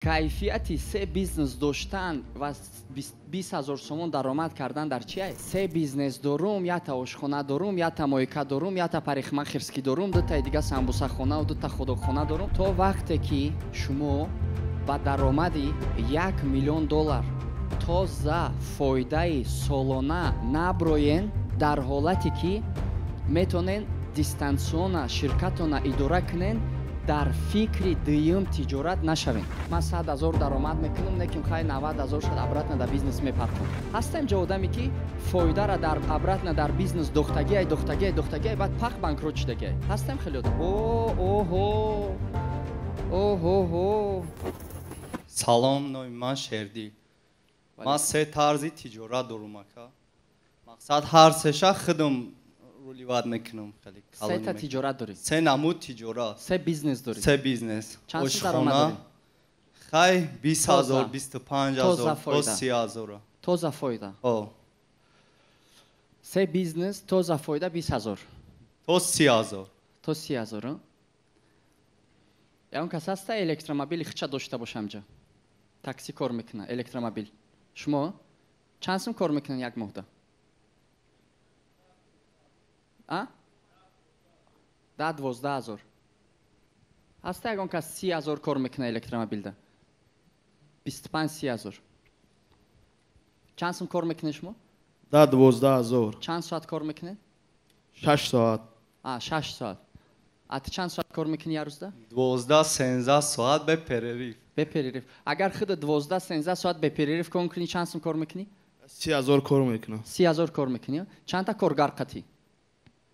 Кайфияти се бизнес доштан ва 20 ҳазор сомон даромад кардан дар чи? Се бизнес дорум, якта ошхона дорум, якта мойка дорум, якта парикмахерский дорум, дутаи дига самбусахона ва дута худокхона дорум. То вақте ки шумо ба даромади 1 миллион доллар тоза фоидаи солона наброен, дар ҳолате ки метонен дистанционно ширкатона идора кунен, дар фикри дуюм тиҷорат нашавем. Ман 100 ҳазор даромад мекунам, неким хай 90 ҳазор шуд обратно дар бизнес мепартом. Ҳастем ҷо одаме ки фоидара дар обратно дар бизнес дохтагиай, дохтагиай, дохтагиай, баъд пах банкрот шудагиай. Ҳастем хеле одам. О, оҳо, оҳоҳо. Салом, номи ман Шердил. Ман се тарзи тиҷорат дорум, ака. Мақсад ҳар сеша худам руливат мекунам. Сета тиҷорат дорӣ? Се намуд тиҷорат. Се бизнес дорӣ? Се бизнес. Чанд сум даромад дорӣ? Хай 20 ҳазор, 25 ҳазор, то 30 ҳазор. Тоза фоида? О. Се бизнес, тоза фоида 20 ҳазор. То 30 ҳазор. То 30 ҳазор, а? Ягон кас ҳаста электромобили хича дошта бошам ҷа? Такси кор мекуна, электромобил. Шумо чанд сум кор мекунед як моҳда? А? 10-12 ҳазор. Ҳаста ягон кас 30 ҳазор кор мекуна электромобилда? 25-30 ҳазор. Чанд сум кор мекунед шумо? 10-12 ҳазор. Чанд соат кор мекунед? 6 соат. А, 6 соат. А ту чанд соат кор мекунӣ як рӯзда? 12-13 соат бе перерыв. Бе перерыв. Агар худа 12-13 соат бе перерыв кор кунӣ, чанд сум кор мекунӣ? 30 ҳазор кор мекунам. 30 ҳазор кор мекунӣ? Чандта коргар қатӣ?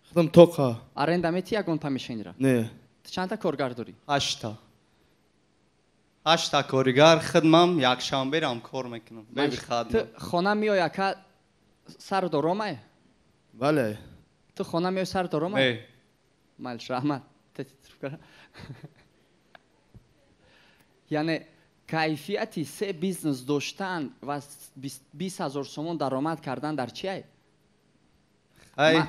Худам тоқа. Аренда мети ягон помещениера? Не. Ту чандта коргар дорӣ? 8та. 8та коргар худмам якшанберам кор мекунам. Бе выходной. Ту хона меои ака сару доромай? Бале. Ту хона меои сару доромай? Не. Малш, раҳмат. Яъне кайфияти се бизнес доштан ва 20 ҳазор сомон даромад кардан дар чи?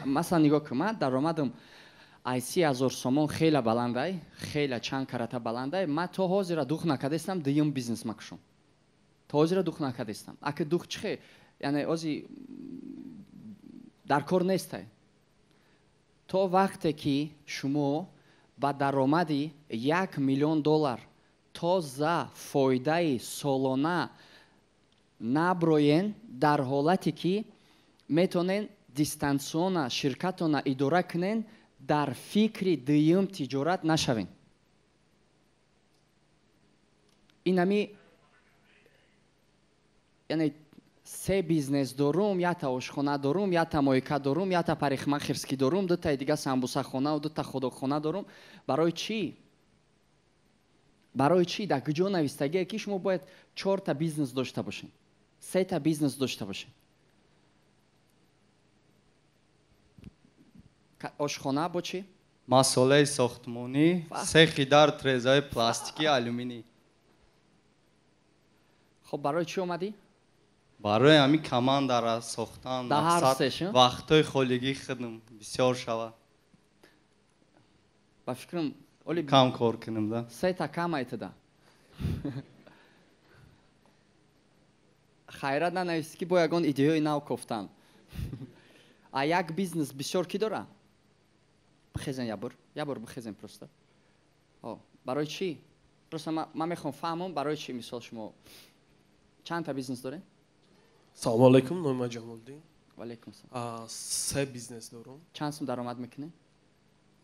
Масалан нигоҳ кун, ман даромадам ай 30 ҳазор сомон хеле баландай, хеле чанд карата баландай. Ман то ҳозира дух накардастам дуюм бизнес макушам. То ҳозира дух накардастам. Аки дух чихе? Яъне ози дар кор нестай. То вақте ки шумо ба даромади 1 миллион доллар тоза фоидаи солона наброен, дар ҳолате ки метонен дистанционно ширкатона идора кунен, дар фикри дуюм тиҷорат нашавен. Инами яъне се бизнес дорум, якта ошхона дорум, якта мойка дорум, якта парикмахерский дорум, дутаи дига самбусахона ва дута худокхона дорум. Барои чӣ? Барои чӣ? Дар куҷо навистагие ки шумо бояд 4та бизнес дошта бошед, 3та бизнес дошта бошед? Ошхона бо чӣ? Масолаи сохтмонӣ, сехи дар трезаи пластики, алюминий. Хоб, барои чӣ омадӣ? Барои ҳамин командара сохтан, мақсад вақтҳои холигӣ худам бисёр шавад. Ба фикрам оли кам кор кунам, да? Сета кам айтада. Хайрат нанависӣ ки бо ягон идеяи нав кофтан. А як бизнес бисёр кӣ дора? Бихезен ябор, ябор бихезен просто. О, барои чӣ? Просто ман мехоҳам фаҳмам барои чӣ мисол шумо чандта бизнес доред? Салому алайкум, номи ман Ҷамолиддин. Ва алайкум салом. Се бизнес дорум. Чанд сум даромад мекунед?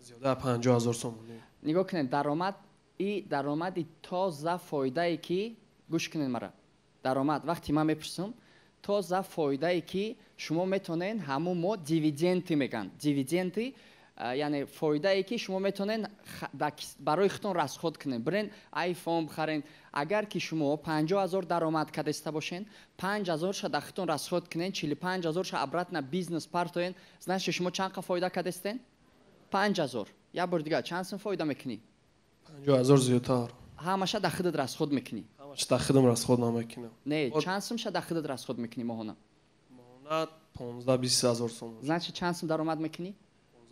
Зиёда 50 ҳазор сомонӣ. Нигоҳ кунед, даромад и даромади тоза фоидае ки, гӯш кунед мара. Даромад вақте ман мепурсам, тоза фоидае ки шумо метонед ҳамун мо дивиденти мегӯянд. Дивиденти яъне фоидае ки шумо метонед барои худтон расход кунед. Бирен айфон бихарен. Агар ки шумо 50 ҳазор даромад кадаста бошен, 5 ҳазорша дар худтон расход кунед, 45 ҳазорша обратно бизнес партоен, значит шумо чанд қа фоида кадастен? 5 ҳазор. Як бор дигар чанд сум фоида мекунӣ? 50 ҳазор зиёдтар. Ҳамаша дар худат расход мекунӣ? Ҳамаша дар худам расход намекунам. Не, чанд сумша дар худат расход мекунӣ моҳона? Моҳона 15-20 ҳазор сом. Значит чанд сум даромад мекунӣ?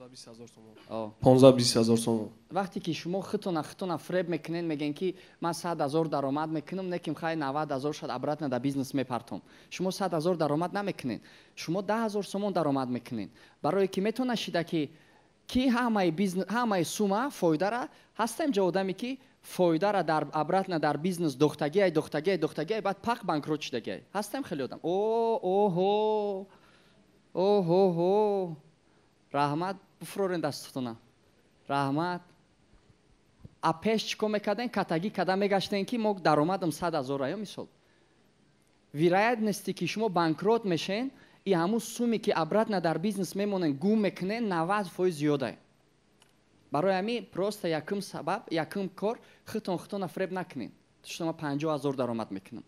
15-20 ҳазор сомон. О. 15-20 ҳазор сомон. Вақте ки шумо худтона фреб мекунен, мегӯен, ки ман 100 000 даромад мекунам, не ким хай 90 000 шад обратно да бизнес мепартом. Шумо 100 000 даромад намекунен, шумо 10 000 сомон даромад мекунен, барое ки метавона шида ки ҳамаи бизнес, ҳамаи сума фоидара ҳастем ҷо одаме, ки фоидара дар обратно дар бизнес дохтагиай, дохтагиай, дохтагиай, баъд пақ банкрот шидагиай. Ҳастем хеле одам. О, оҳо, оҳоҳо, раҳмат, буфрорен дастатона, раҳмат. А пеш чӣ кор мекарден? Катагӣ када мегаштен, ки мо даромадам 100 000 ё мисол. Вероятности, ки шумо банкрот мешен и ҳамун суме, ки обратно дар бизнес мемонен, гум мекунен, 90% зиёдае. Барои ҳамин просто якум сабаб, якум кор: худтон худтона фреб накунен, шумо ман 50 000 даромад мекунам.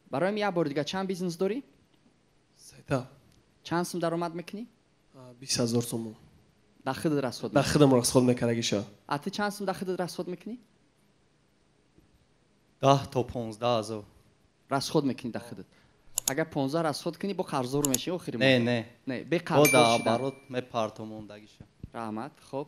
Барои ҳамин як бори дига: чанд бизнес дорӣ? Сета. Чанд сум даромад мекунӣ? 20 000 сомон. Дар худат расход? Дар худам расход мекардагиша. А ту чанд сум дар худат расход мекунӣ? 10 то 15 ҳазор. Расход мекунӣ дар худат. Агар 15 расход кунӣ, бо қарздор мешӣ охири. Не, не. Не, бе Бо қарздор да шидан. Оборот мепартом мондагиша. Раҳмат, хоб.